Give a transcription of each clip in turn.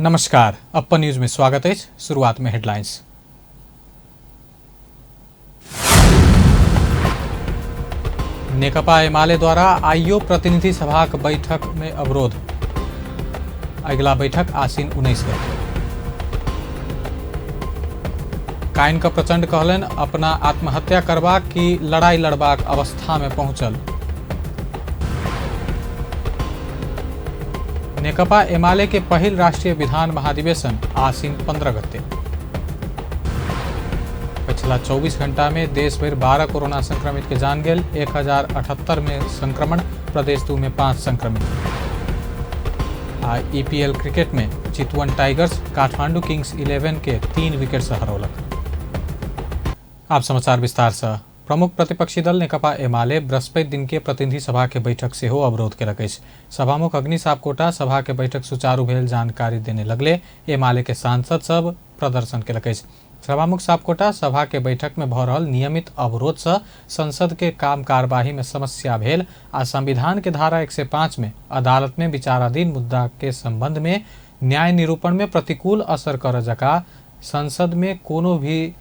नमस्कार, अप्पन न्यूज में स्वागत अछि। शुरुआत में हेडलाइंस। नेकपा एमाले द्वारा आइयो प्रतिनिधि सभाक बैठक में अवरोध। अगिला बैठक आसीन 19 गते। काइन क प्रचंड कहलनि अपना आत्महत्या करबाक कि लड़ाई लड़बाक अवस्था में पहुंचल। नेकपा एमाले के पहिल राष्ट्रीय विधान महाधिवेशन आसीन 15 गते। पिछला 24 घंटा में देश भर 12 कोरोना संक्रमित के जान गेल, 1078 में संक्रमण, प्रदेश 2 में 5 संक्रमित। आ ईपीएल क्रिकेट में चितवन टाइगर्स काठमांडू किंग्स 11 के 3 विकेट से हरौलक। आप समाचार विस्तार से। प्रमुख प्रतिपक्षी दल नेकपा एमाले बृहस्पति दिन के प्रतिनिधि सभा के बैठक सेहो अवरोध केलक अछि। सभामुख अग्नि सापकोटा सभा के बैठक सुचारू भेल जानकारी देने लगले एमाले के सांसद सब प्रदर्शन केलक अछि। सभामुख सापकोटा सभा के बैठक में भऽ रहल नियमित अवरोध से संसद के काम कार्यवाही में समस्या भेल आ संविधान के धारा 105 में अदालत में विचाराधीन मुद्दा के संबंध में न्याय निरूपण में प्रतिकूल असर कर जका संसद में कोनो भी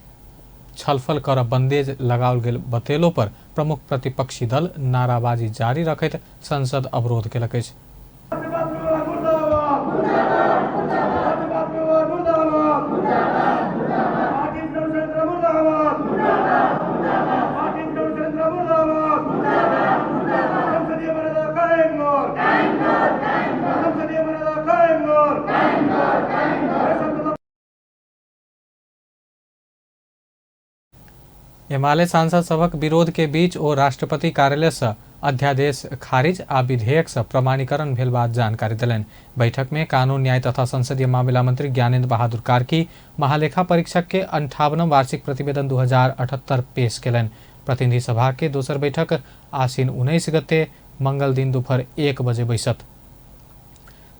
छलफल कर बंदेज लगाओल गेल बतेलो पर प्रमुख प्रतिपक्षी दल नाराबाजी जारी रखैत संसद अवरोध केलक अछि। एमाले सांसद सभक विरोध के बीच ओ राष्ट्रपति कार्यालय से अध्यादेश खारिज आ विधेयक से प्रमाणीकरण भेल बात जानकारी देलनि। बैठक में कानून न्याय तथा संसदीय मामिला मंत्री ज्ञानेन्द्र बहादुर कार्की महालेखा परीक्षक के 58वां वार्षिक प्रतिवेदन 2078 पेश केलनि। प्रतिनिधि सभा के दोसर बैठक आसीन 19 गते मंगल दिन दोपहर 1 बजे बैसत।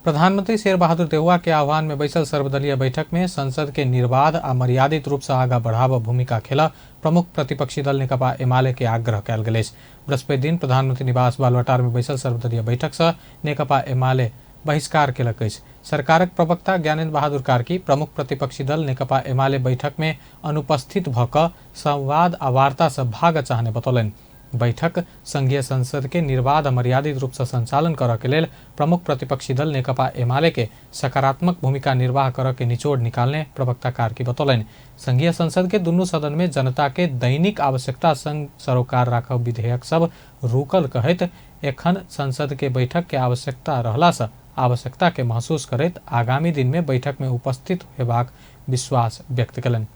प्रधानमंत्री शेर बहादुर देउवा के आह्वान में बैसल सर्वदलीय बैठक में संसद के निर्बाध आ मर्यादित रूप से आगा बढ़ाव भूमिका खेला प्रमुख प्रतिपक्षी दल नेकपा एमाले के आग्रह कयल गेल अछि। बृहस्पति दिन प्रधानमंत्री निवास बालुवाटार में बैसल सर्वदलीय बैठक से नेकपा एमाले बहिष्कार केलक अछि। सरकारक प्रवक्ता ज्ञानेन्द्र बहादुर कार्की प्रमुख प्रतिपक्षी दल नेकपा एमाले बैठक में अनुपस्थित भऽ कऽ संवाद आ वार्ता से भागऽ चाहने बतौलनि। बैठक संघीय संसद के निर्बाध मर्यादित रूप से संचालन करऽ के लेल प्रमुख प्रतिपक्षी दल नेकपा एमाले के सकारात्मक भूमिका निर्वाह करऽ के निचोड़ निकालने प्रवक्ता कार्की बतौलनि। संघीय संसद के दुनू सदन में जनता के दैनिक आवश्यकता संग सरोकार राखब विधेयक सब रुकल कहैत एखन संसद के बैठक के आवश्यकता रहला से आवश्यकता के महसूस करैत आगामी दिन में बैठक में उपस्थित हेबाक विश्वास व्यक्त केलनि।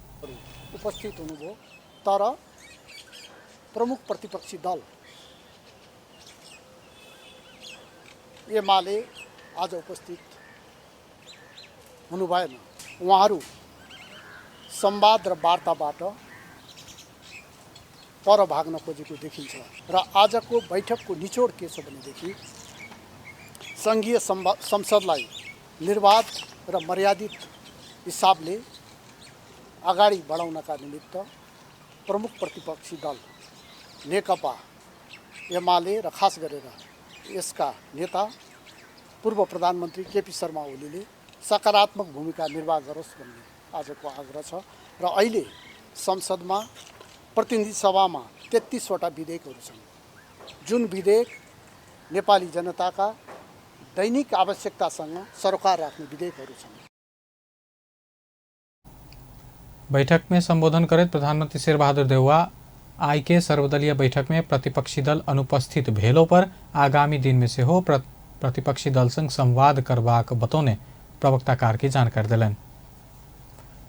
उपस्थित हुनुभयो, तर प्रमुख प्रतिपक्षी दल एमाले आज उपस्थित हुनु भएन। उहाँहरू संवाद र वार्ताबाट पर भाग्न खोजेको देखिन्छ र आजको बैठकको निचोड के छ भनेदेखि सङ्घीय संसदलाई निर्बाध र मर्यादित हिसाबले अगाडि बढाउनका निमित्त प्रमुख प्रतिपक्षी दल नेकपा एमाले र खास गरेर यसका नेता पूर्व प्रधानमन्त्री केपी शर्मा ओलीले सकारात्मक भूमिका निर्वाह गरोस् भन्ने आजको आग्रह छ। र अहिले संसदमा प्रतिनिधि सभामा 33वटा विधेयकहरू छन्, जुन विधेयक नेपाली जनताका दैनिक आवश्यकतासँग सरोकार राख्ने विधेयकहरू छन्। बैठक में संबोधन करैत प्रधानमंत्री शेरबहादुर देउवा आइ के सर्वदलीय बैठक में प्रतिपक्षी दल अनुपस्थित भेलो पर आगामी दिन में सेहो प्रतिपक्षी दल संग संवाद करबाक बतौने प्रवक्ता कार्की जानकारी देलनि।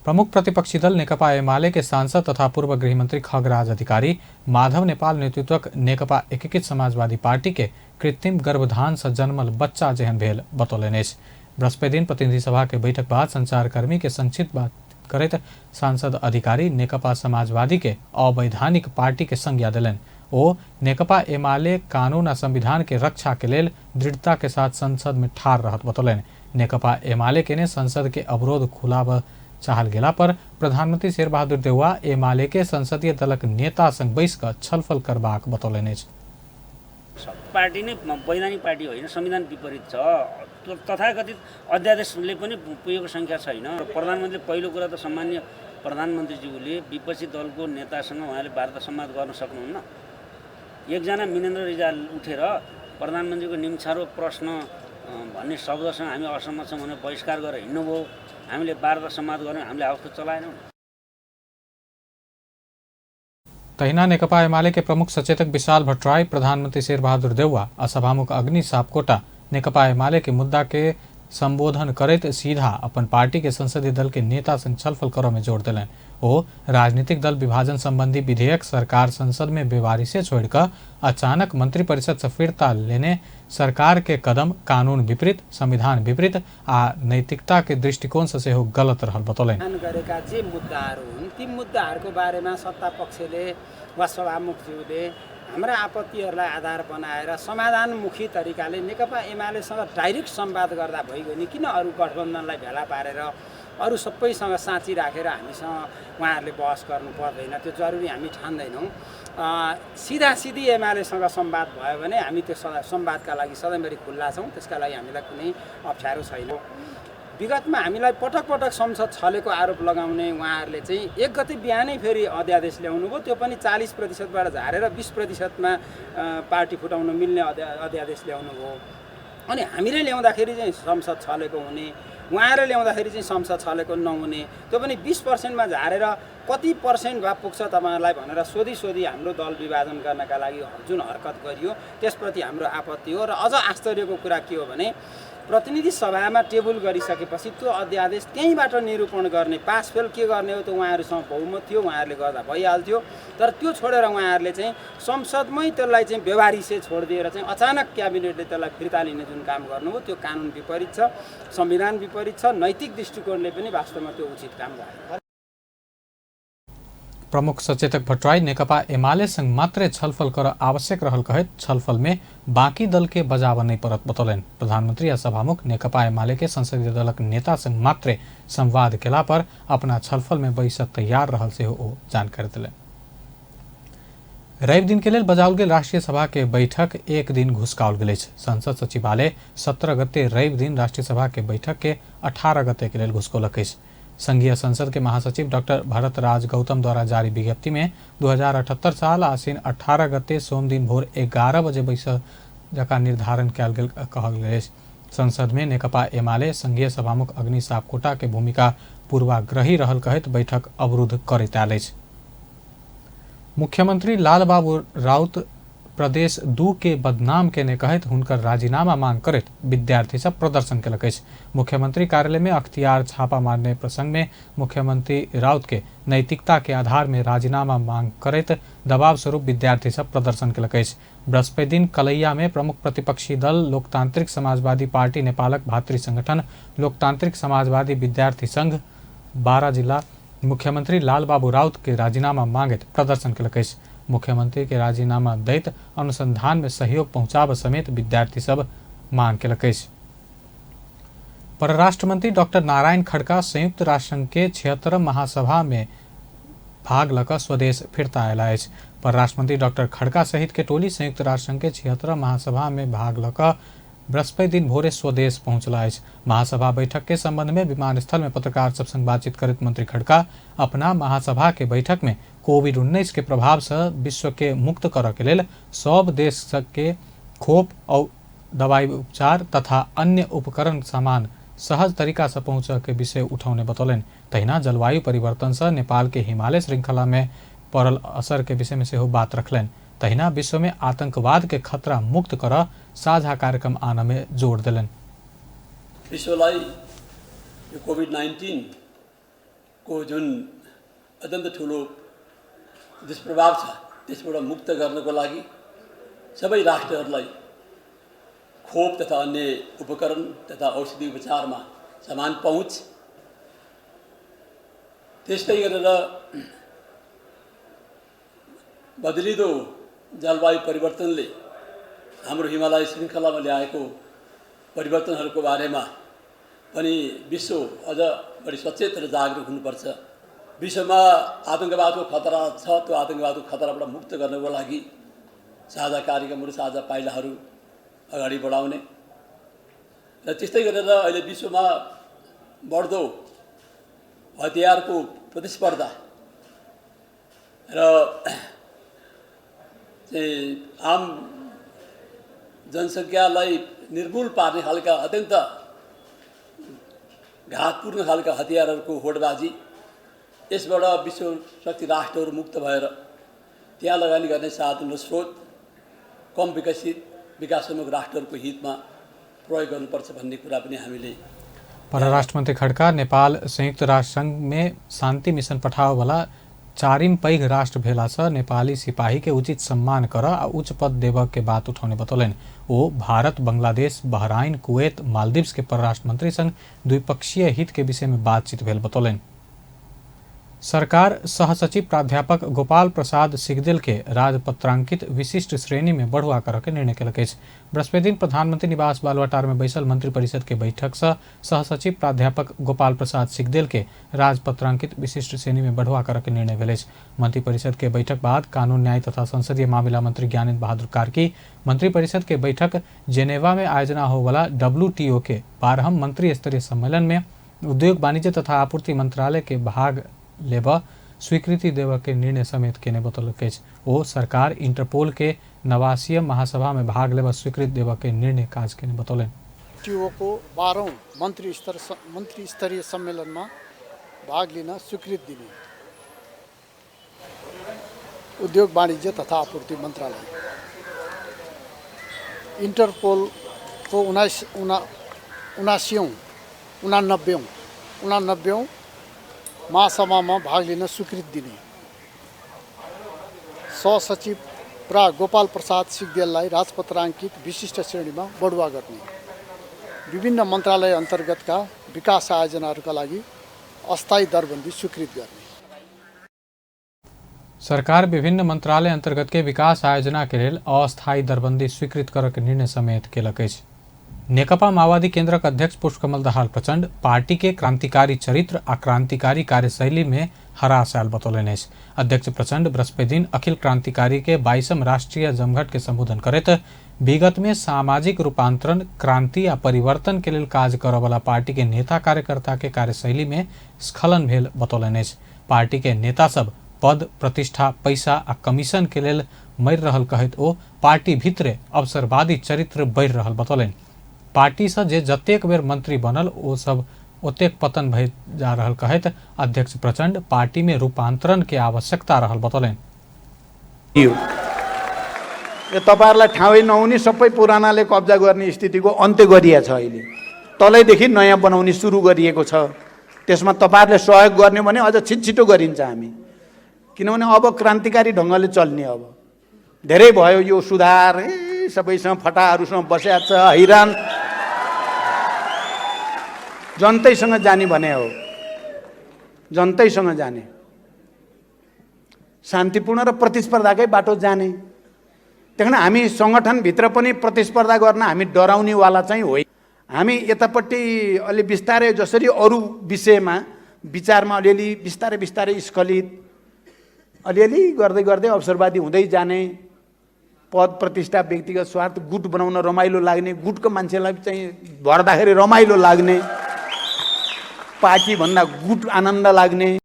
प्रमुख प्रतिपक्षी दल नेकपा एमाले के सांसद तथा पूर्व गृहमंत्री खगराज अधिकारी माधव नेपाल नेतृत्वक नेकपा एकीकृत समाजवादी पार्टी के कृत्रिम गर्भधान से जन्मल बच्चा जेहन भेल बतौलनि अछि। बृहस्पति दिन प्रतिनिधि सभा के बैठक बाद संचारकर्मी के संक्षिप्त बात करैत सांसद अधिकारी नेकपा समाजवादी के अवैधानिक पार्टी के संज्ञा देलनि। ओ नेकपा एमाले कानून आ संविधान के रक्षा के लेल दृढ़ता के साथ संसद में ठाढ़ रहत बतौलनि। नेकपा एमाले के ने संसद के अवरोध खुलाब चाहल गेला पर प्रधानमंत्री शेरबहादुर देउवा एमाले के संसदीय दलक नेता संग बैस कऽ छलफल करबाक बतौलनि अछि। पार्टी नै वैधानिक पार्टी होइन, संविधान विपरीत छ। तथाकथित अध्यादेशले पनि पुगेको सङ्ख्या छैन। प्रधानमन्त्री पहिलो कुरा त सम्मान्य प्रधानमन्त्रीज्यूले विपक्षी दलको नेतासँग उहाँले वार्ता संवाद गर्न सक्नुहुन्न। एकजना मिनेन्द्र रिजाल उठेर प्रधानमन्त्रीको निम्छारो प्रश्न भन्ने शब्दसँग हामी असहमत छौँ भनेर बहिष्कार गरेर हिँड्नुभयो। हामीले वार्ता संवाद गऱ्यौँ, हामीले हाउस चलाएनौँ। तहिना नेकपा एमाले के प्रमुख सचेतक विशाल भट्टराई, प्रधानमंत्री शेरबहादुर देउवा आ सभामुख अग्नि सापकोटा नेकपा एमाले के मुद्दा के संबोधन करैत सीधा अपन पार्टी के संसदीय दल के नेता संग छलफल करऽ में जोर देलनि। ओ राजनीतिक दल विभाजन संबंधी विधेयक सरकार संसद में बेवारिसे छोड़िकऽ अचानक मंत्रिपरिषद से फिरता लेने सरकार के कदम कानून विपरीत, संविधान विपरीत आ नैतिकता के दृष्टिकोण से सेहो गलत रहल बतौलनि। गरेका जे मुद्दाहरू हुन् ती मुद्दाहरूको बारेमा सत्ता पक्षले वा सभामुखज्यूले हाम्रा आपत्तिहरूलाई आधार बनाएर समाधानमुखी तरिकाले नेकपा एमालेसँग डाइरेक्ट संवाद गर्दा भइगयो नि, किन अरू गठबन्धनलाई भेला पारेर अरू सबैसँग साँची राखेर हामीसँग उहाँहरूले बहस गर्नु पर्दैन, त्यो जरुरी हामी ठान्दैनौँ। सिधा सिधी एमालेसँग संवाद भयो भने हामी त्यो संवादका लागि सधैँभरि खुल्ला छौँ, त्यसका लागि हामीलाई कुनै अप्ठ्यारो छैन। विगतमा हामीलाई पटक पटक संसद छलेको आरोप लगाउने उहाँहरूले चाहिँ 1 गते बिहानै फेरि अध्यादेश ल्याउनु भयो, त्यो पनि 40%बाट झारेर 20%मा पार्टी फुटाउन मिल्ने अध्यादेश ल्याउनु भयो। अनि हामीले ल्याउँदाखेरि चाहिँ संसद छलेको हुने, उहाँहरूले ल्याउँदाखेरि चाहिँ संसद छलेको नहुने, त्यो पनि 20%मा झारेर कति पर्सेन्ट भए पुग्छ तपाईँहरूलाई भनेर सोधी सोधी हाम्रो दल विभाजन गर्नका लागि जुन हरकत गरियो त्यसप्रति हाम्रो आपत्ति हो। र अझ आश्चर्यको कुरा के हो भने प्रतिनिधि सभामा टेबल गरिसकेपछि त्यो अध्यादेश त्यहीँबाट निरूपण गर्ने, पास फेल के गर्ने हो त्यो उहाँहरूसँग बहुमत थियो, उहाँहरूले गर्दा भइहाल्थ्यो। तर त्यो छोडेर उहाँहरूले चाहिँ संसदमै त्यसलाई चाहिँ व्यवहारिसे छोडिदिएर चाहिँ अचानक क्याबिनेटले त्यसलाई फिर्ता लिने जुन काम गर्नुभयो त्यो कानुन विपरीत छ, संविधान विपरीत छ, नैतिक दृष्टिकोणले पनि वास्तवमा त्यो उचित काम भएन। प्रमुख सचेतक भट्टराई नेकपा एमाले संग मात्रै छलफल कर आवश्यक रहल कहैत छलफल में बाकी दल के बजाव नहीं परत बतौलनि। प्रधानमंत्री आ सभामुख नेकपा एमाले के संसदीय दलक नेता संग मात्रै संवाद केला पर अपना छलफल में बैस तैयार रहल सेहो ओ जानकारी देलनि। रवि दिन के लेल बजाओल गेल राष्ट्रीय सभा के बैठक एक दिन घुसकाओल गेल अछि। संसद सचिवालय 17 गते रवि दिन राष्ट्रीय सभा के बैठक के 18 गते के लेल घुसकौलक अछि। संघीय संसद के महासचिव डॉक्टर भरत राज गौतम द्वारा जारी विज्ञप्ति में 2078 साल आश्विन 18 गते सोम दिन भोर 11 बजे बैसक जका निर्धारण कयल गेल कहल गेल अछि। संसद में नेकपा एमाले संघीय सभामुख अग्नि सापकोटा के भूमिका पूर्वाग्रही रहल कहैत बैठक अवरुद्ध करैत आयल अछि। मुख्यमंत्री लालबाबू राउत प्रदेश 2 के बदनाम केने कहैत हुनकर राजीनामा मांग करैत विद्यार्थी सब प्रदर्शन केलक अछि। मुख्यमंत्री कार्यालय में अख्तियार छापा मारने प्रसंग में मुख्यमंत्री राउत के नैतिकता के आधार में राजीनामा मांग करैत दबाव स्वरूप विद्यार्थी सब प्रदर्शन केलक अछि। बृहस्पति दिन कलैया में प्रमुख प्रतिपक्षी दल लोकतांत्रिक समाजवादी पार्टी नेपालक भातृ संगठन लोकतांत्रिक समाजवादी विद्यार्थी संघ 12 जिला मुख्यमंत्री लालबाबू राउत के राजीनामा मांगैत प्रदर्शन केलक अछि। मुख्यमंत्री के राजीनामा दैत अनुसंधान में सहयोग पहुंचाब समेत विद्यार्थी सब मांग केलक अछि। परराष्ट्र मंत्री डॉक्टर नारायण खड़का संयुक्त राष्ट्र संघ के 76 महासभा में भाग लऽ कऽ स्वदेश फिरता आयल अछि। परराष्ट्र मंत्री डॉक्टर खड़का सहित के टोली संयुक्त राष्ट्र संघ के 76 महासभा में भाग लऽ कऽ बृहस्पति दिन भोरे स्वदेश पहुंचला अछि। महासभा बैठक के संबंध में विमानस्थल में पत्रकार सब संग बातचीत करैत मंत्री खड़का अपना महासभा के बैठक में कोविड-19 के प्रभाव से विश्व के मुक्त करऽ के लेल सब देश के खोप और दवाई उपचार तथा अन्य उपकरण सामान सहज तरीका से पहुँचऽ के विषय उठौने बतौलनि। तहिना जलवायु परिवर्तन से नेपाल के हिमालय श्रृंखला में पड़ल असर के विषय में सेहो बात रखलनि। तहिना विश्व में आतंकवाद के खतरा मुक्त कर साझा कार्यक्रम आने में जोर देलनि। विश्वलाई यो कोभिड-19 को जुन अत्यन्त ठुलो दुष्प्रभाव छ त्यसबाट मुक्त गर्नको लागि सबै राष्ट्रहरूलाई खोप तथा अन्य उपकरण तथा औषधि उपचारमा समान पहुँच, त्यस्तै गरेर बदलिँदो जलवायु परिवर्तनले हाम्रो हिमालय श्रृङ्खलामा ल्याएको परिवर्तनहरूको बारेमा पनि विश्व अझ बढी सचेत र जागरुक हुनुपर्छ। विश्वमा आतङ्कवादको खतरा छ, त्यो आतङ्कवादको खतराबाट मुक्त गर्नको लागि साझा कार्यक्रमहरू, साझा पाइलाहरू अगाडि बढाउने र त्यस्तै गरेर अहिले विश्वमा बढ्दो हतियारको प्रतिस्पर्धा र चाहिँ आम जनसङ्ख्यालाई निर्मूल पार्ने खालका अत्यन्त घातपूर्ण खालका हतियारहरूको होडबाजी, यसबाट विश्व शक्ति राष्ट्रहरू मुक्त भएर त्यहाँ लगानी गर्ने साधन र स्रोत कम विकसित विकासोन्मुख राष्ट्रहरूको हितमा प्रयोग गर्नुपर्छ भन्ने कुरा पनि हामीले। परराष्ट्र मंत्री खड्का नेपाल संयुक्त राष्ट्र संघ में शांति मिशन पठाओ वाला चारिम पैघ राष्ट्र भेला से नेपाली सिपाही के उचित सम्मान कर आ उच्च पद देबऽ के बात उठौने बतौलनि। ओ भारत, बांग्लादेश, बहराइन, कुवैत, मालदीव्स के परराष्ट्र मंत्री संग द्विपक्षीय हित के विषय में बातचीत भेल बतौलनि। सरकार सहसचिव प्राध्यापक गोपाल प्रसाद सिगदेल के राजपत्रांकित विशिष्ट श्रेणी में बढ़ुआ करऽ के निर्णय केलक अछि। बृहस्पति दिन प्रधानमंत्री निवास बालुवाटार में बैसल मंत्रिपरिषद के बैठक से सहसचिव प्राध्यापक गोपाल प्रसाद सिगदेल के राजपत्रांकित विशिष्ट श्रेणी में बढ़ुआ करऽ के निर्णय भेल अछि। मंत्रिपरिषद के बैठक बाद कानून, न्याय तथा संसदीय मामिला मंत्री ज्ञानेन्द्र बहादुर कार्की मंत्रिपरिषद के बैठक जेनेवा में आयोजना होवला डब्ल्यूटीओ के 12हम मंत्री स्तरीय सम्मेलन में उद्योग, वाणिज्य तथा आपूर्ति मंत्रालय के भाग लेबऽ स्वीकृति देबऽ के निर्णय समेत केने बतौलक अछि। ओ सरकार इंटरपोल के 89वां महासभा में भाग लेबऽ स्वीकृति देबऽ के निर्णय काज केने बतौलनि। टिओको 12औँ मन्त्री स्तरीय सम्मेलनमा भाग लिन स्वीकृति दिने। उद्योग, वाणिज्य तथा आपूर्ति मन्त्रालय। इन्टरपोलको 19 79औँ 89औँ महासभामा भाग लिन स्वीकृति दिने। सहसचिव प्रा गोपाल प्रसाद सिगदेललाई राजपत्राङ्कित विशिष्ट श्रेणीमा बढुवा गर्ने। विभिन्न मन्त्रालय अन्तर्गतका विकास आयोजनाहरूका लागि अस्थायी दरबन्दी स्वीकृत गर्ने। सरकार विभिन्न मंत्रालय अंतर्गत के विकास आयोजना के लेल अस्थायी दरबंदी स्वीकृत करऽ के निर्णय समेत केलक अछि। नेकपा माओवादी केंद्रक अध्यक्ष पुष्पकमल दाहाल प्रचण्ड पार्टी के क्रांतिकारी चरित्र आ क्रांतिकारी कार्यशैली में ह्रास आयल बतौलनि अछि। अध्यक्ष प्रचण्ड बृहस्पति दिन अखिल क्रांतिकारी के 22म राष्ट्रीय जमघट के संबोधन करैत विगत में सामाजिक रूपांतरण, क्रांति आ परिवर्तन के लेल काज करऽ वाला पार्टी के नेता कार्यकर्ता के कार्यशैली में स्खलन भेल बतौलनि अछि। पार्टी के नेता सब पद, प्रतिष्ठा, पैसा आ कमीशन के लेल मरि रहल कहैत ओ पार्टी भीतरे अवसरवादी चरित्र बढ़ि रहल बतौलनि। पार्टी से जे जतेक बेर मंत्री बनल, ओ सब ओतेक पतन भए जा रहल कहैत अध्यक्ष प्रचण्ड पार्टी में रूपांतरण के आवश्यकता रहल बतौलनि। यो तपाईँहरूलाई ठाउँै नहुने, सबै पुरानाले कब्जा गर्ने स्थितिको अन्त्य गरिएको छ। अहिले तलैदेखि नयाँ बनाउने सुरु गरिएको छ। त्यसमा तपाईँहरूले सहयोग गर्ने भने अझ छिटो छिटो गरिन्छ हामी, किनभने अब क्रान्तिकारी ढङ्गले चल्ने। अब धेरै भयो यो सुधार, ए सबैसँग फटाहरूसँग बस्या छ, हैरान। जनतैसँग जाने भने हो, जनतैसँग जाने, शान्तिपूर्ण र प्रतिस्पर्धाकै बाटो जाने। त्यही कारण हामी सङ्गठनभित्र पनि प्रतिस्पर्धा गर्न हामी डराउनेवाला चाहिँ होइन। हामी यतापट्टि अलि बिस्तारै, जसरी अरू विषयमा विचारमा अलिअलि बिस्तारै बिस्तारै स्खलित, अलिअलि गर्दै गर्दै अवसरवादी हुँदै जाने, पद प्रतिष्ठा, व्यक्तिगत स्वार्थ, गुट बनाउन रमाइलो लाग्ने, गुटको मान्छेलाई चाहिँ भर्दाखेरि रमाइलो लाग्ने, पार्टीभन्दा गुट आनन्द लाग्ने।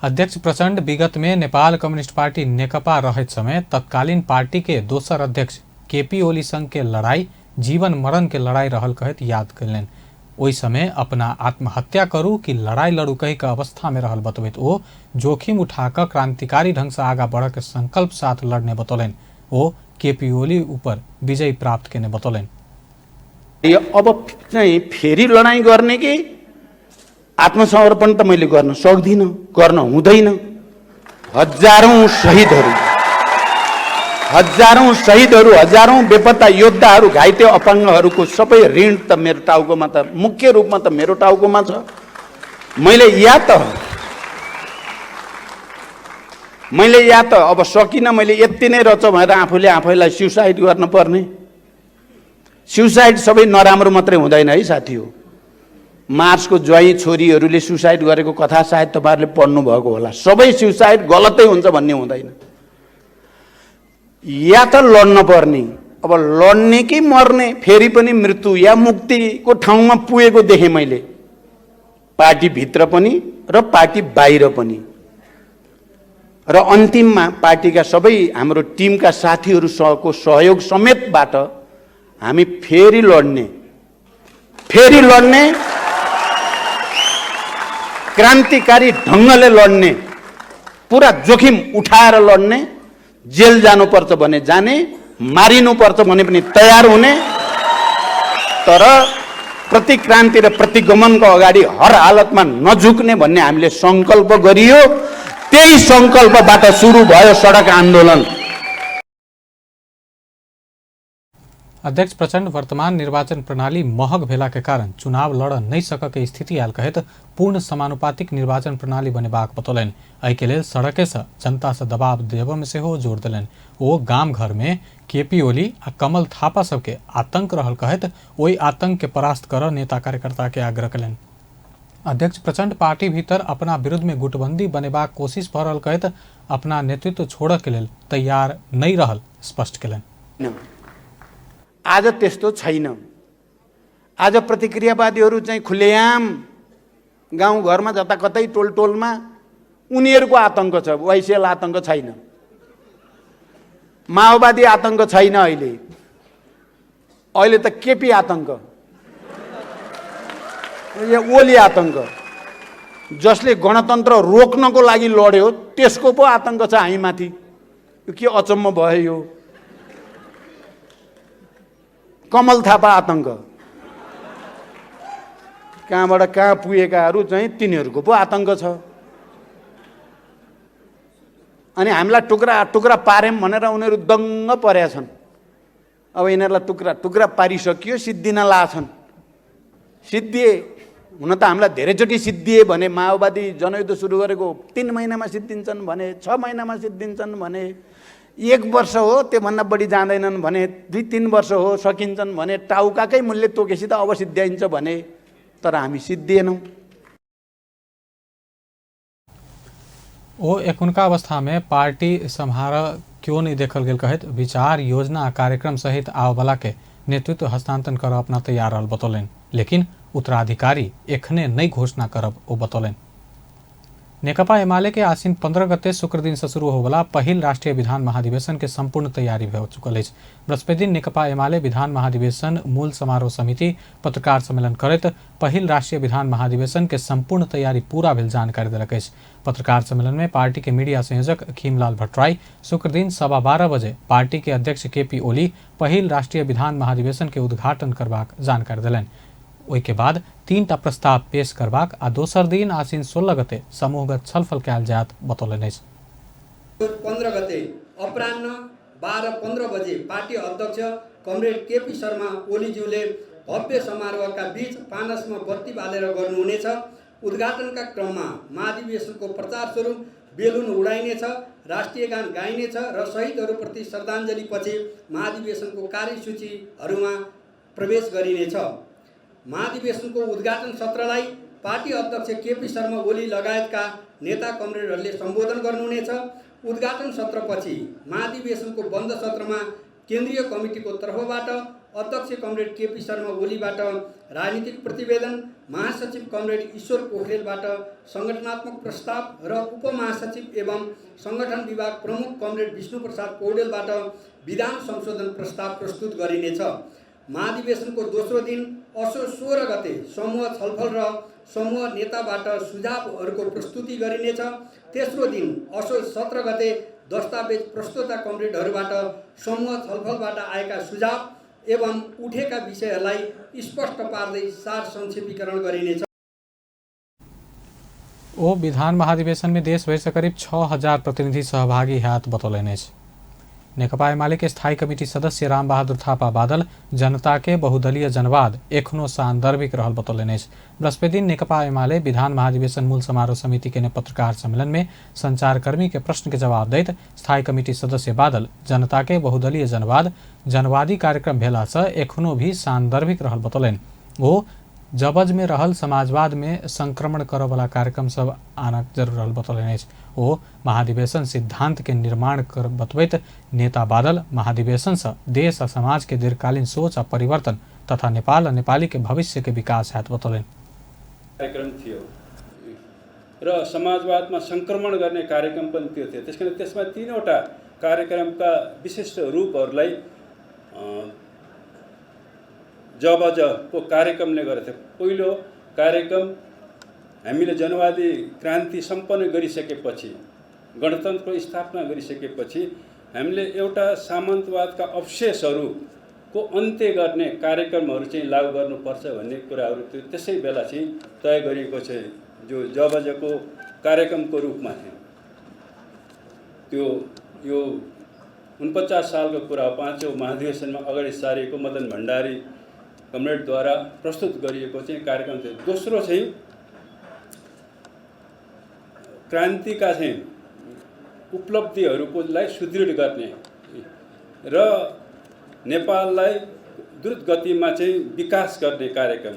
अध्यक्ष प्रचण्ड विगत में नेपाल कम्युनिस्ट पार्टी नेकपा रहैत समय तत्कालीन पार्टी के दोसर अध्यक्ष केपी ओली संग के लड़ाई जीवन मरण के लड़ाई रहल कहैत याद कयलनि। ओहि समय अपना आत्महत्या करू कि लड़ाई लड़ू कहि के अवस्था में रहल बतबैत ओ जोखिम उठा कऽ क्रांतिकारी ढंग से आगा बढ़ के संकल्प साथ लड़ने बतौलनि। ओ केपी ओली ऊपर विजय प्राप्त केने बतौलनि। यो अब चाहिँ फेरि लडाइँ गर्ने कि आत्मसमर्पण त मैले गर्न सक्दिनँ, गर्न हुँदैन। हजारौँ शहीदहरू, हजारौँ शहीदहरू, हजारौँ बेपत्ता योद्धाहरू, घाइते अपाङ्गहरूको सबै ऋण त मेरो टाउकोमा त, मुख्य रूपमा त मेरो टाउकोमा छ। मैले या त अब सकिनँ, मैले यति नै रहेछ भनेर आफूले आफैलाई सुसाइड गर्न पर्ने। सुसाइड सबै नराम्रो मात्रै हुँदैन है साथी हो। मार्सको ज्वाइँ छोरीहरूले सुसाइड गरेको कथा सायद तपाईँहरूले पढ्नुभएको होला। सबै सुसाइड गलतै हुन्छ भन्ने हुँदैन। या त लड्न पर्ने, अब लड्ने कि मर्ने, फेरि पनि मृत्यु या मुक्तिको ठाउँमा पुगेको देखेँ मैले, पार्टीभित्र पनि र पार्टी बाहिर पनि। र अन्तिममा पार्टीका सबै हाम्रो टिमका साथीहरूसँगको सहयोग समेतबाट हामी फेरि लड्ने, फेरि लड्ने, क्रान्तिकारी ढङ्गले लड्ने, पुरा जोखिम उठाएर लड्ने, जेल जानुपर्छ भने जाने, मारिनुपर्छ भने पनि तयार हुने, तर प्रतिक्रान्ति र प्रतिगमनको अगाडि हर हालतमा नझुक्ने भन्ने हामीले सङ्कल्प गरियो। त्यही सङ्कल्पबाट सुरु भयो सडक आन्दोलन। अध्यक्ष प्रचण्ड वर्तमान निर्वाचन प्रणाली महग भेला के कारण चुनाव लड़ नहीं सक के स्थिति आयल कहैत पूर्ण समानुपातिक निर्वाचन प्रणाली बनेबाक बतौलनि। एहिके लेल सड़के से जनता से दबाव देबय में सेहो जोर देलनि। ओ गाम घर में केपी ओली आ कमल थापा सबके आतंक रहल कहैत ओहि आतंक के परास्त करऽ नेता कार्यकर्ता के आग्रह कयलनि। अध्यक्ष प्रचण्ड पार्टी भीतर अपना विरुद्ध में गुटबंदी बनेबाक कोशिश भऽ रहल कहैत अपना नेतृत्व छोड़ऽ के लेल तैयार नहि रहल स्पष्ट कयलनि। आज त्यस्तो छैन। आज प्रतिक्रियावादीहरू चाहिँ खुलेआम गाउँघरमा जता कतै टोल टोलमा उनीहरूको आतङ्क छ, वाइसिएल आतङ्क छैन, माओवादी आतङ्क छैन। अहिले अहिले त केपी आतङ्क, ओली आतङ्क, जसले गणतन्त्र रोक्नको लागि लड्यो त्यसको पो आतङ्क छ हामीमाथि। यो के अचम्म भयो यो। कमल थापा आतङ्क, कहाँबाट कहाँ पुगेकाहरू चाहिँ तिनीहरूको पो आतङ्क छ। अनि हामीलाई टुक्रा टुक्रा पार्यौँ भनेर उनीहरू दङ्ग परेका छन्। अब यिनीहरूलाई टुक्रा टुक्रा पारिसकियो, सिद्धिन लाछन्। सिद्धिए हुन त हामीलाई धेरैचोटि सिद्धिए भने, माओवादी जनयुद्ध सुरु गरेको 3 महिनामा सिद्धिन्छन् भने, 6 महिनामा सिद्धिन्छन् भने, 1 वर्ष हो त्योभन्दा बढी जाँदैनन् भने, 2-3 वर्ष हो सकिन्छन् भने, टाउकाकै मूल्य तोकेपछि त अब सिद्ध्याइन्छ भने, तर हामी सिद्धिएनौँ। ओ एखुनका अवस्था में पार्टी सम्हार क्यों नहीं देखल गेल कहैत विचार, योजना आ कार्यक्रम सहित आबयवला के नेतृत्व हस्तांतरण करऽ अपना तैयार रहल बतौलनि, लेकिन उत्तराधिकारी एखने नहीं घोषणा करब ओ बतौलनि। नेकपा एमाले के आश्विन 15 गते शुक्र दिन से शुरू होवला पहिल राष्ट्रीय विधान महाधिवेशन के संपूर्ण तैयारी भऽ चुकल अछि। बृहस्पति दिन नेकपा एमाले विधान महाधिवेशन मूल समारोह समिति पत्रकार सम्मेलन करैत पहिल राष्ट्रीय विधान महाधिवेशन के संपूर्ण तैयारी पूरा भेल जानकारी देलक अछि। पत्रकार सम्मेलन में पार्टी के मीडिया संयोजक खीमलाल भट्टराई शुक्र दिन 12:15 बजे पार्टी के अध्यक्ष केपी ओली पहिल राष्ट्रीय विधान महाधिवेशन के उद्घाटन करबाक जानकारी देलनि। ओहिके बाद 3टा प्रस्ताव पेश करबाक आ दोसर दिन आश्विन 16 गते समूहगत छलफल कयल जायत बतौलनि अछि। 15 गते अपराह्न 12:15 बजे पार्टी अध्यक्ष कमरेड केपी शर्मा ओलीज्यूले भव्य समारोहका बीच पानसमा बत्ती बालेर गर्नुहुनेछ। उद्घाटनका क्रममा महाधिवेशनको प्रचार स्वरूप बेलुन उडाइनेछ, राष्ट्रिय गान गाइनेछ र शहीदहरूप्रति श्रद्धाञ्जलीपछि महाधिवेशनको कार्यसूचीहरूमा प्रवेश गरिनेछ। महाधिवेशनको उद्घाटन सत्रलाई पार्टी अध्यक्ष केपी शर्मा ओली लगायतका नेता कमरेडहरूले सम्बोधन गर्नुहुनेछ। उद्घाटन सत्रपछि महाधिवेशनको बन्द सत्रमा केन्द्रीय कमिटीको तर्फबाट अध्यक्ष कमरेड केपी शर्मा ओलीबाट राजनीतिक प्रतिवेदन, महासचिव कमरेड ईश्वर पोखरेलबाट सङ्गठनात्मक प्रस्ताव र उपमहासचिव एवं सङ्गठन विभाग प्रमुख कमरेड विष्णुप्रसाद पौडेलबाट विधान संशोधन प्रस्ताव प्रस्तुत गरिनेछ। महाधिवेशनको दोस्रो दिन असोज 16 गते समूह छलफल र समूह नेताबाट सुझावहरूको प्रस्तुति गरिनेछ। तेस्रो दिन असोज 17 गते दस्तावेज प्रस्तोता कमरेडहरूबाट समूह छलफलबाट आएका सुझाव एवं उठेका विषयहरूलाई स्पष्ट पार्दै सार संक्षेपीकरण गरिनेछ। ओ विधान महाधिवेशन में देश भरि से करीब 6000 प्रतिनिधि सहभागी हैत बतौलनि अछि। नेकपा एमाले के स्थायी कमिटी सदस्य रामबहादुर थापा बादल जनता के बहुदलीय जनवाद एखनो सांदर्भिक रहल बतौलनि अछि। बृहस्पति दिन नेकपा एमाले विधान महाधिवेशन मूल समारोह समिति के पत्रकार सम्मेलन में संचारकर्मी के प्रश्न के जवाब दैत स्थायी कमिटी सदस्य बादल जनता के बहुदलीय जनवाद जनवादी कार्यक्रम भेला से एखनो भी सांदर्भिक रहल बतौलनि। ओ जबज में रहल समाजवाद में संक्रमण करऽवला कार्यक्रम सब आनक जरूर रहल बतौलनि अछि। ओ महाधिवेशन सिद्धांत के निर्माण कर बतबैत नेता बादल महाधिवेशन से देश आ समाज के दीर्घकालीन सोच आ परिवर्तन तथा नेपाल आ नेपाली के भविष्य के विकास हैत बतौलनि। कार्यक्रम थियो र समाजवादमा संक्रमण गर्ने कार्यक्रम पनि त्यो थियो। त्यसकारण त्यसमा तीनवटा कार्यक्रमका विशिष्ट रूपहरूलाई जबजको कार्यक्रमले गरेको थियो। पहिलो कार्यक्रम हामीले जनवादी क्रान्ति सम्पन्न गरिसकेपछि, गणतन्त्रको स्थापना गरिसकेपछि हामीले एउटा सामन्तवादका अवशेषहरूको अन्त्य गर्ने कार्यक्रमहरू चाहिँ लागू गर्नुपर्छ भन्ने कुराहरू त्यो त्यसै बेला चाहिँ तय गरिएको चाहिँ जो जबजको कार्यक्रमको रूपमा थियो। त्यो यो 49 सालको कुरा हो। पाँचौँ महाधिवेशनमा अगाडि सारिएको मदन भण्डारी कमरेडद्वारा प्रस्तुत गरिएको चाहिँ कार्यक्रम थियो। दोस्रो चाहिँ क्रान्तिका चाहिँ उपलब्धिहरूलाई सुदृढ गर्ने र नेपाललाई द्रुत गतिमा चाहिँ विकास गर्ने कार्यक्रम,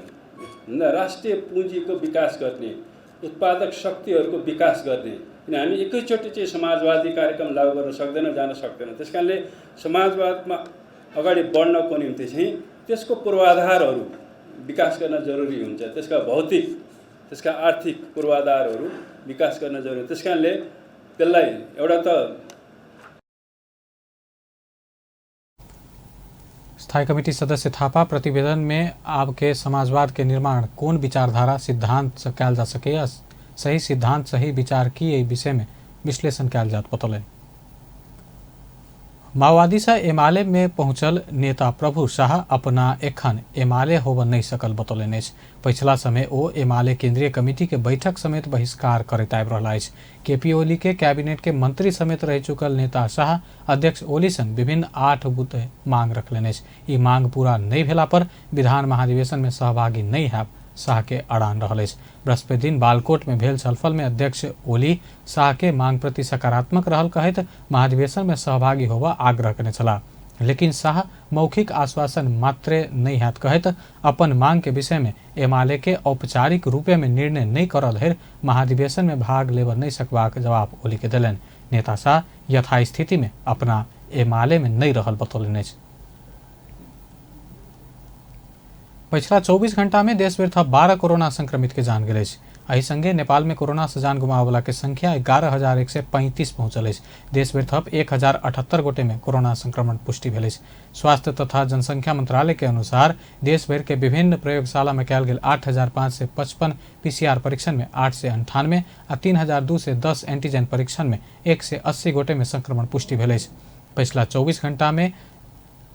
राष्ट्रिय पुँजीको विकास गर्ने, उत्पादक शक्तिहरूको विकास गर्ने। किन हामी एकैचोटि चाहिँ समाजवादी कार्यक्रम लागू गर्न सक्दैनौँ, जान सक्दैनौँ। त्यस कारणले समाजवादमा अगाडि बढ्नको निम्ति चाहिँ त्यसको पूर्वाधारहरू विकास गर्न जरुरी हुन्छ। त्यसका भौतिक, त्यसका आर्थिक पूर्वाधारहरू विकास गर्न जरुरी। त्यस कारणले त्यसलाई एउटा त स्थायी कमिटी सदस्य थापा प्रतिवेदन में आब के समाजवाद के निर्माण कौन विचारधारा सिद्धांत से कैल जा सके या सही सिद्धांत सही विचार की एहि विषय में विश्लेषण कैल जात बतौलनि। माओवादी से एमाले में पहुंचल नेता प्रभु शाह अपना एखन एमाले होब नहीं सकल बतौलनि अछि। पछिला समय ओ एमाले केंद्रीय कमिटी के बैठक समेत बहिष्कार करैत आबि रहल अछि। केपी ओली के कैबिनेट के मंत्री समेत रहि चुकल नेता शाह अध्यक्ष ओली संग विभिन्न 8 बुँदे मांग रखलनि अछि। ई मांग पूरा नहीं भेला पर विधान महाधिवेशन में सहभागी नहीं हैब शाह के अड़ान रहल अछि। बृहस्पति दिन बालकोट में भेल छलफल में अध्यक्ष ओली शाह के मांग प्रति सकारात्मक रहल कहैत महाधिवेशन में सहभागी होबा आग्रह कने छलाह। लेकिन शाह मौखिक आश्वासन मात्रे नहीं हैत कहैत अपन मांग के विषय में एमाले के औपचारिक रूपे में निर्णय नहीं करल धरि महाधिवेशन में भाग लेब नहीं सकबाक जवाब ओली के देलनि। नेता शाह यथास्थिति में अपना एमाले में नहीं रहल बतौलनि अछि। पछिला 24 घंटा में देशभरि थप 12 कोरोना संक्रमित के जान गेल अछि। एहि संगे नेपाल में कोरोना से जान गुमाबला के संख्या 11,135 पहुंचल अछि। देशभरि थप 1,078 गोटे में कोरोना संक्रमण पुष्टि भेल अछि। स्वास्थ्य तथा जनसंख्या मंत्रालय के अनुसार देशभरि के विभिन्न प्रयोगशाला में कयल गेल 8,555 पीसीआर परीक्षण में 898 आ 3,210 एंटीजन परीक्षण में 180 गोटे में संक्रमण पुष्टि भेल अछि। पछिला 24 घंटा में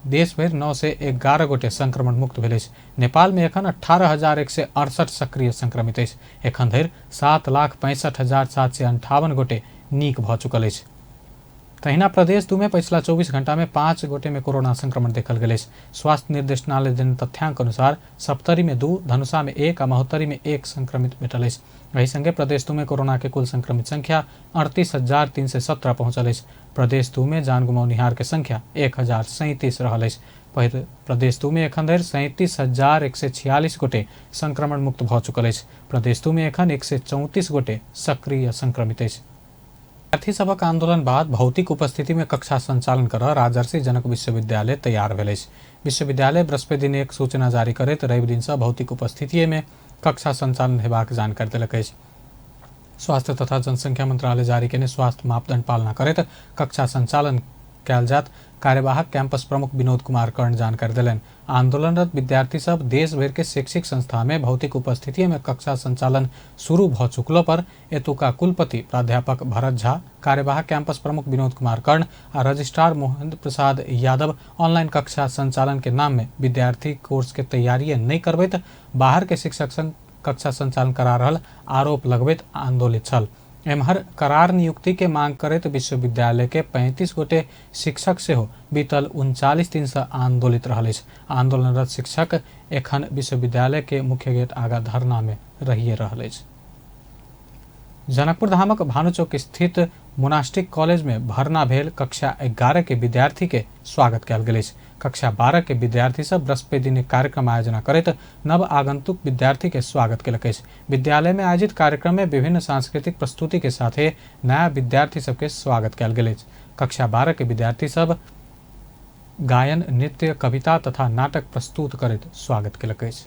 देशभरि 911 गोटे संक्रमण मुक्त भेल अछि। नेपाल में एखन 18,168 सक्रिय संक्रमित अछि। एखन धरि 7,65,758 गोटे नीक भऽ चुकल अछि। तहिना प्रदेश 2 में पछिला 24 घंटा में 5 गोटे में कोरोना संक्रमण देखल गेल अछि। स्वास्थ्य निर्देशनालय देने तथ्यांक अनुसार सप्तरी में 2, धनुषा में 1 आ महोत्तरी में 1 संक्रमित भेटल अछि। एहि संगे प्रदेश 2 में कोरोना के कुल संक्रमित संख्या 38,317 पहुंचल अछि। प्रदेश 2 में जान गुमौनिहार के संख्या 1,037 रहल अछि। प्रदेश 2 में एखन धरि 37,146 गोटे संक्रमण मुक्त भऽ चुकल अछि। प्रदेश 2 में एखन 134 गोटे सक्रिय संक्रमित अछि। विद्यार्थी सभक आंदोलन बाद भौतिक उपस्थिति में कक्षा संचालन कर राजर्षि जनक विश्वविद्यालय तैयार भेल अछि। विश्वविद्यालय बृहस्पति दिन एक सूचना जारी करैत रवि दिन से भौतिक उपस्थिति में कक्षा संचालन हेबाक जानकारी देलक अछि। स्वास्थ्य तथा जनसंख्या मंत्रालय जारी केने स्वास्थ्य मापदंड पालना करैत कक्षा संचालन कयल जात कार्यवाहक कैंपस प्रमुख विनोद कुमार कर्ण जानकारी देलनि। आंदोलनरत विद्यार्थी सब देश भरि के शैक्षिक संस्था में भौतिक उपस्थिति में कक्षा संचालन शुरू भ चुकलो पर एतुका कुलपति प्राध्यापक भरत झा, कार्यवाहक कैंपस प्रमुख विनोद कुमार कर्ण आ रजिस्ट्रार मोहन प्रसाद यादव ऑनलाइन कक्षा संचालन के नाम में विद्यार्थी कोर्स के तैयारी नहीं करबैत बाहर के शिक्षक संग कक्षा संचालन करा रहल आरोप लगबैत आंदोलित छल। एम्हर करार नियुक्ति के मांग करैत विश्वविद्यालय के 35 गोटे शिक्षक सेहो बीतल 39 दिन से आंदोलित रहल अछि। आंदोलनरत शिक्षक एखन विश्वविद्यालय के मुख्य गेट आगा धरना में रहिए रहल अछि। जनकपुर धामक भानुचौक स्थित मोनास्टिक कॉलेज में भर्ना भेल कक्षा 11 के विद्यार्थी के स्वागत कयल गेल अछि। कक्षा 12 के विद्यार्थी सब बृहस्पति दिन कार्यक्रम आयोजना करैत नव आगंतुक विद्यार्थी के स्वागत केलक अछि। विद्यालय में आयोजित कार्यक्रम में विभिन्न सांस्कृतिक प्रस्तुति के साथे नया विद्यार्थी सबके स्वागत कयल गेल अछि। कक्षा 12 के विद्यार्थी सब गायन, नृत्य, कविता तथा नाटक प्रस्तुत करैत स्वागत केलक अछि।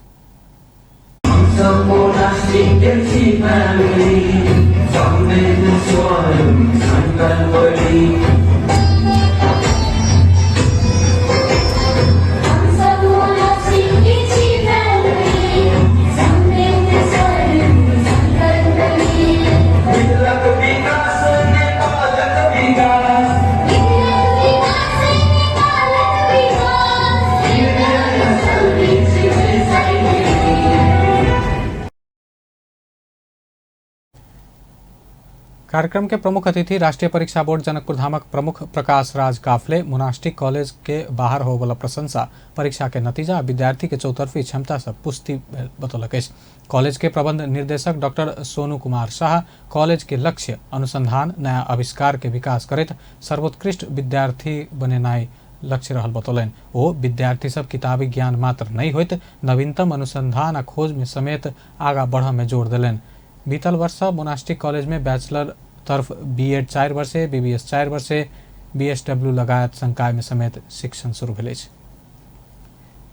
कार्यक्रम के प्रमुख अतिथि राष्ट्रीय परीक्षा बोर्ड जनकपुर धामक प्रमुख प्रकाश राज काफले मोनास्टिक कॉलेज के बाहर होवला प्रशंसा, परीक्षा के नतीजा, विद्यार्थी के चौतरफी क्षमता से पुष्टि बतौलक अछि। कॉलेज के प्रबंध निर्देशक डॉक्टर सोनू कुमार शाह कॉलेज के लक्ष्य अनुसंधान, नया आविष्कार के विकास करैत सर्वोत्कृष्ट विद्यार्थी बनेनाइ लक्ष्य रहल बतौलनि। ओ विद्यार्थी सब किताबी ज्ञान मात्र नहीं होइत नवीनतम अनुसंधान आ खोज में समेत आगा बढ़ में जोर देलनि। बीतल वर्ष मोनास्टिक कॉलेज में बैचलर तरफ बीएड 4 वर्षे, बीबीएस 4 वर्षे, बीएसडब्ल्यू लगायत संकाय में समेत शिक्षण शुरू भेल अछि।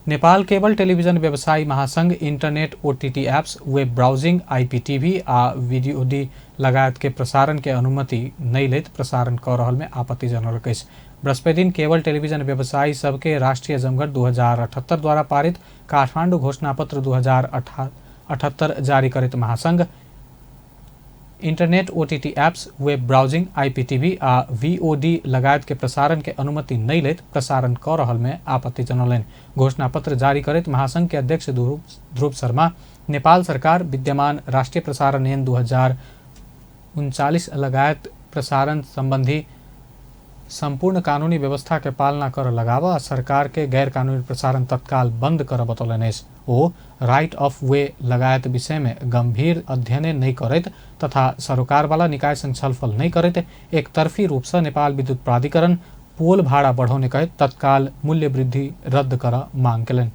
नेपाल केबल टेलीविजन व्यवसायी महासंघ internet OTT apps, web browsing, IPTV आ वीडियोडी लगायत के प्रसारण के अनुमति नहीं लैत प्रसारण कऽ रहल में आपत्ति जनौलक अछि। बृहस्पति दिन केबल टेलीविजन व्यवसायी सबके राष्ट्रीय जमघट 2078 द्वारा पारित काठमांडू घोषणापत्र 2078 जारी करैत महासंघ internet OTT apps, web browsing, IPTV आ वीओडी लगायत के प्रसारण के अनुमति नहीं लैत प्रसारण कऽ रहल में आपत्ति जनौलनि। घोषणापत्र जारी करैत महासंघ के अध्यक्ष ध्रुव शर्मा नेपाल सरकार विद्यमान राष्ट्रीय प्रसारण ऐन 2039 लगायत प्रसारण संबंधी संपूर्ण कानूनी व्यवस्था के पालना कर लगाव आ सरकार के गैर कानूनी प्रसारण तत्काल बंद कर बतौलनि अछि। ओ राइट ऑफ वे लगायत विषय में गंभीर अध्ययन नहीं करैत तथा सरोकारवाला निकाय संग छलफल नहीं करैत एकतरफी रूप से नेपाल विद्युत प्राधिकरण पोल भाड़ा बढ़ौने कहैत तत्काल मूल्य वृद्धि रद्द कर मांग केलनि।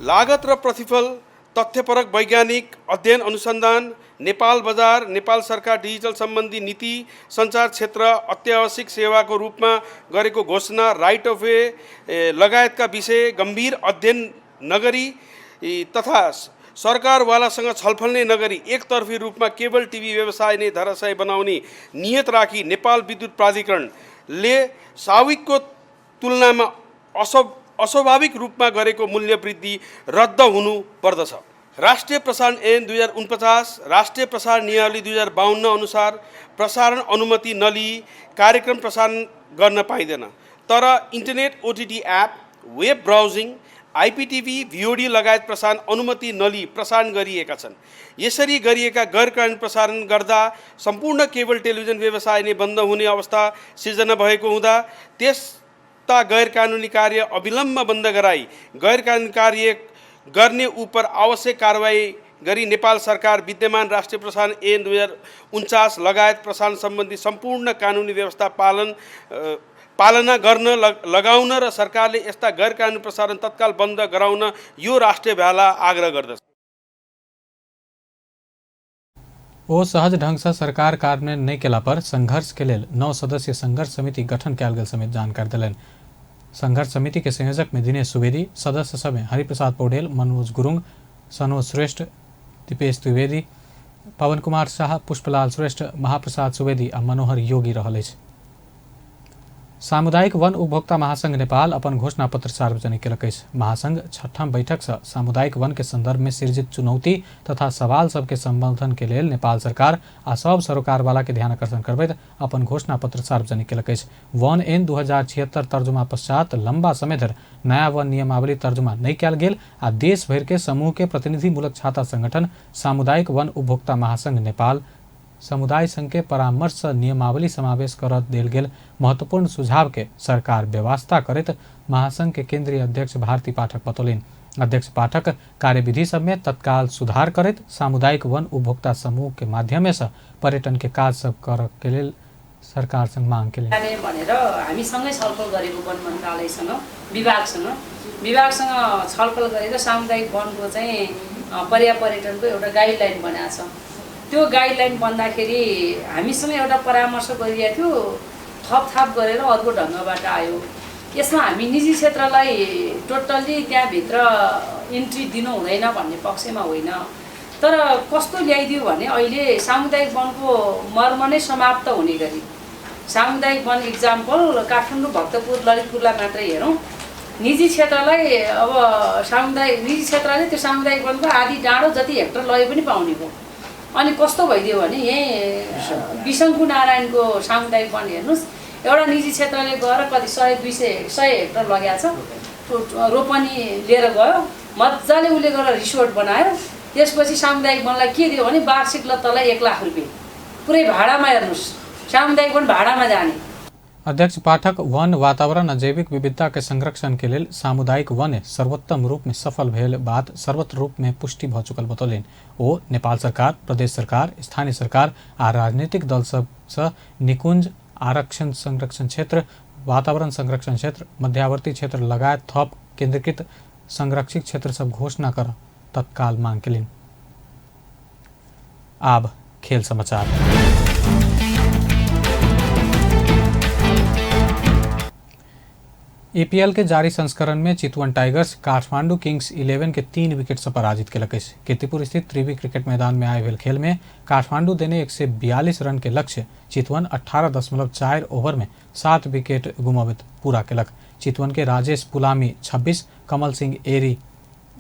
लागत र प्रतिफल तथ्यपरक वैज्ञानिक अध्ययन अनुसन्धान, नेपाल बजार, नेपाल सरकार डिजिटल सम्बन्धी नीति, सञ्चार क्षेत्र अत्यावश्यक सेवाको रूपमा गरेको घोषणा, राइट अफ वे लगायतका विषय गम्भीर अध्ययन नगरी तथा सरकारवालासँग छलफल नै नगरी एकतर्फी रूपमा केबल टिभी व्यवसाय नै धराशायी बनाउने नियत राखी नेपाल विद्युत प्राधिकरणले साविकको तुलनामा अस्वाभाविक रूपमा गरेको मूल्य वृद्धि रद्द हुनु पर्दछ। राष्ट्रिय प्रसारण ऐन 2049, राष्ट्रिय प्रसारण नियमावली 2052 अनुसार प्रसारण अनुमति नलिई कार्यक्रम प्रसारण गर्न पाइँदैन, तर internet OTT app, web browsing, IPTV, VOD लगायत प्रसारण अनुमति नलिई प्रसारण गरिएका छन्। यसरी गरिएका गैरकानूनी प्रसारण गर्दा सम्पूर्ण केबल टेलिभिजन व्यवसाय नै बन्द हुने अवस्था सिर्जना भएको हुँदा त्यस्ता गैरकानूनी कार्य अविलम्ब बन्द गराई गैरकानूनी कार्य गर्ने उप आवश्यक कारवाही गरी नेपाल सरकार विद्यमान राष्ट्रिय प्रसारण ऐन 2049 लगायत प्रसारण सम्बन्धी सम्पूर्ण कानुनी व्यवस्था पालना गर्न लगाउन र सरकारले यस्ता गैरकानुनी प्रसारण तत्काल बन्द गराउन यो राष्ट्रिय भेला आग्रह गर्दछ। ओ सहज ढंग से सरकार कार्यान्वयन नहीं केला पर संघर्ष के लेल 9 सदस्यीय संघर्ष समिति गठन कयल गेल समेत जानकारी देलनि। संघर्ष समिति के संयोजक में दिनेश सुवेदी, सदस्य सब में हरिप्रसाद पौडेल, मनोज गुरुङ, सनोज श्रेष्ठ, दीपेश द्विवेदी, पवन कुमार शाह, पुष्पलाल श्रेष्ठ, महाप्रसाद सुवेदी आ मनोहर योगी रहल अछि। सामुदायिक वन उपभोक्ता महासंघ नेपाल अपन घोषणा पत्र सार्वजनिक केलक अछि। महासंघ छठम बैठक से सामुदायिक वन के संदर्भ में सृजित चुनौती तथा सवाल सबके संबोधन के लेल नेपाल सरकार आ सब सरोकारवाला के ध्यान आकर्षण करबैत अपन घोषणा पत्र सार्वजनिक केलक अछि। वन ऐन 2076 तर्जुमा पश्चात लंबा समय धरि नया वन नियमावली तर्जुमा नहीं कयल गेल आ देश भरि के समूह के प्रतिनिधिमूलक छाता संगठन सामुदायिक वन उपभोक्ता महासंघ नेपाल समुदाय संघ के परामर्श नियमावली समावेश कर देल गेल महत्वपूर्ण सुझाव के सरकार व्यवस्था करैत महासंघ के केंद्रीय अध्यक्ष भारती पाठक बतौलनि। अध्यक्ष पाठक कार्यविधि सब में तत्काल सुधार करैत सामुदायिक वन उपभोक्ता समूह के माध्यम से पर्यटन के काज सब कर के लेल सरकार संग मांग केलनि। भनेर हामी सँगै छलफल गरेको वन मन्त्रालयसँग, विभागसँग छलफल गरेर सामुदायिक वनको चाहिँ पर्यापर्यटनको एउटा गाइडलाइन बनाएको छ। त्यो गाइडलाइन बन्दाखेरि हामीसँग एउटा परामर्श गरिएको थियो, थपथाप गरेर अर्को ढङ्गबाट आयो। यसमा हामी निजी क्षेत्रलाई टोटल्ली त्यहाँभित्र इन्ट्री दिनु हुँदैन भन्ने पक्षमा होइन, तर कस्तो ल्याइदियो भने अहिले सामुदायिक वनको मर्म नै समाप्त हुने गरी सामुदायिक वन इक्जाम्पल काठमाडौँ, भक्तपुर, ललितपुरलाई मात्रै हेरौँ, निजी क्षेत्रलाई अब सामुदायिक निजी क्षेत्रले त्यो सामुदायिक वनको आधी डाँडो जति हेक्टर लगे पनि पाउने भयो। अनि कस्तो भइदियो भने यहीँ बिसङ्कु नारायणको सामुदायिक वन हेर्नुहोस्, एउटा निजी क्षेत्रले गएर कति 100 200 100 हेक्टर लगाएको छ, रोपनी लिएर गयो, मजाले उसले गएर रिसोर्ट बनायो। त्यसपछि सामुदायिक वनलाई के दियो भने वार्षिक ल तँलाई 1 लाख रुपियाँ, पुरै भाडामा हेर्नुहोस्, सामुदायिक वन भाडामा जाने। अध्यक्ष पाठक वन वातावरण आ जैविक विविधता के संरक्षण के लेल सामुदायिक वन सर्वोत्तम रूप में सफल भेल बात सर्वत्र रूप में पुष्टि भ चुकल बतौलनि। ओ नेपाल सरकार, प्रदेश सरकार, स्थानीय सरकार आ राजनीतिक दल सबसँ निकुंज, आरक्षण संरक्षण क्षेत्र, वातावरण संरक्षण क्षेत्र, मध्यावर्ती क्षेत्र लगायत थप केंद्रीकृत संरक्षित क्षेत्र सब घोषणा कर तत्काल मांग केलनि। आब खेल समाचार। ईपीएल के जारी संस्करण में चितवन टाइगर्स काठमांडू किंग्स 11 के 3 विकेट से पराजित केलक अछि। कीर्तिपुर स्थित त्रिवी क्रिकेट मैदान में आए भेल खेल में काठमांडू देने 142 रन के लक्ष्य चितवन 18.4 ओवर में 7 विकेट गुमाबैत पूरा केलक। चितवन के राजेश पुलामी 26, कमल सिंह एरी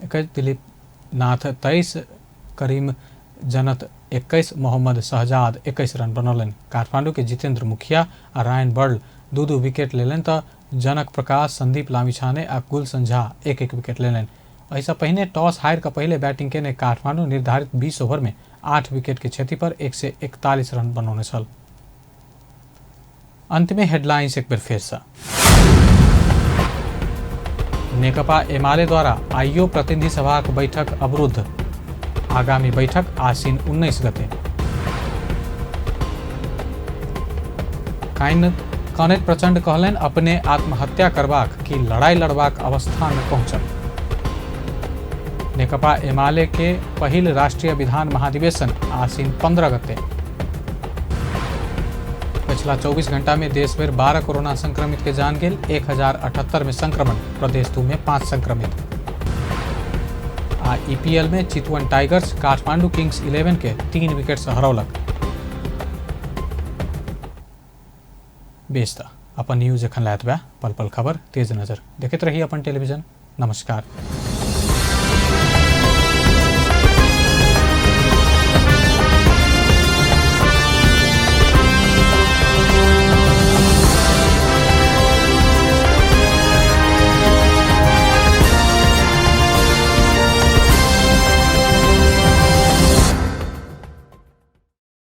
21, दिलीप नाथ 23, करीम जनत 21, मोहम्मद शहजाद 21 रन बनौलनि। काठमांडू के जितेंद्र मुखिया आ रायन बर्ल 2-2 विकेट लेलनि त जनक प्रकाश, संदीप लामिछाने आ गुलशन झा 1-1 विकेट लेलनि। एहिसँ पहिने टॉस हारि कऽ पहिले बैटिंग केने काठमांडू निर्धारित 20 ओवर में 8 विकेट के क्षति पर 141 रन बनौने छल। अंत में हेडलाइंस एक बेर फेरसँ। नेकपा एमाले द्वारा आइयो प्रतिनिधि सभाक बैठक अवरुद्ध, आगामी बैठक आश्विन 19 गते। कनेत प्रचंड कहलनि अपने आत्महत्या करबाक कि लड़ाई लड़बाक अवस्था में पहुंचल। नेकपा एमाले के पहिल राष्ट्रीय विधान महाधिवेशन आश्विन 15 गते। पिछला 24 घंटा में देश भर 12 कोरोना संक्रमित के जान गेल, 1078 में संक्रमण, प्रदेश 2 में 5 संक्रमित। आ ईपीएल में चितवन टाइगर्स काठमांडू किंग्स 11 के 3 विकेट से हरौलक। बेस अपन न्यूज एखन लायत बा पल पल खबर तेज नजर देखैत रही अपन टेलीविजन। नमस्कार।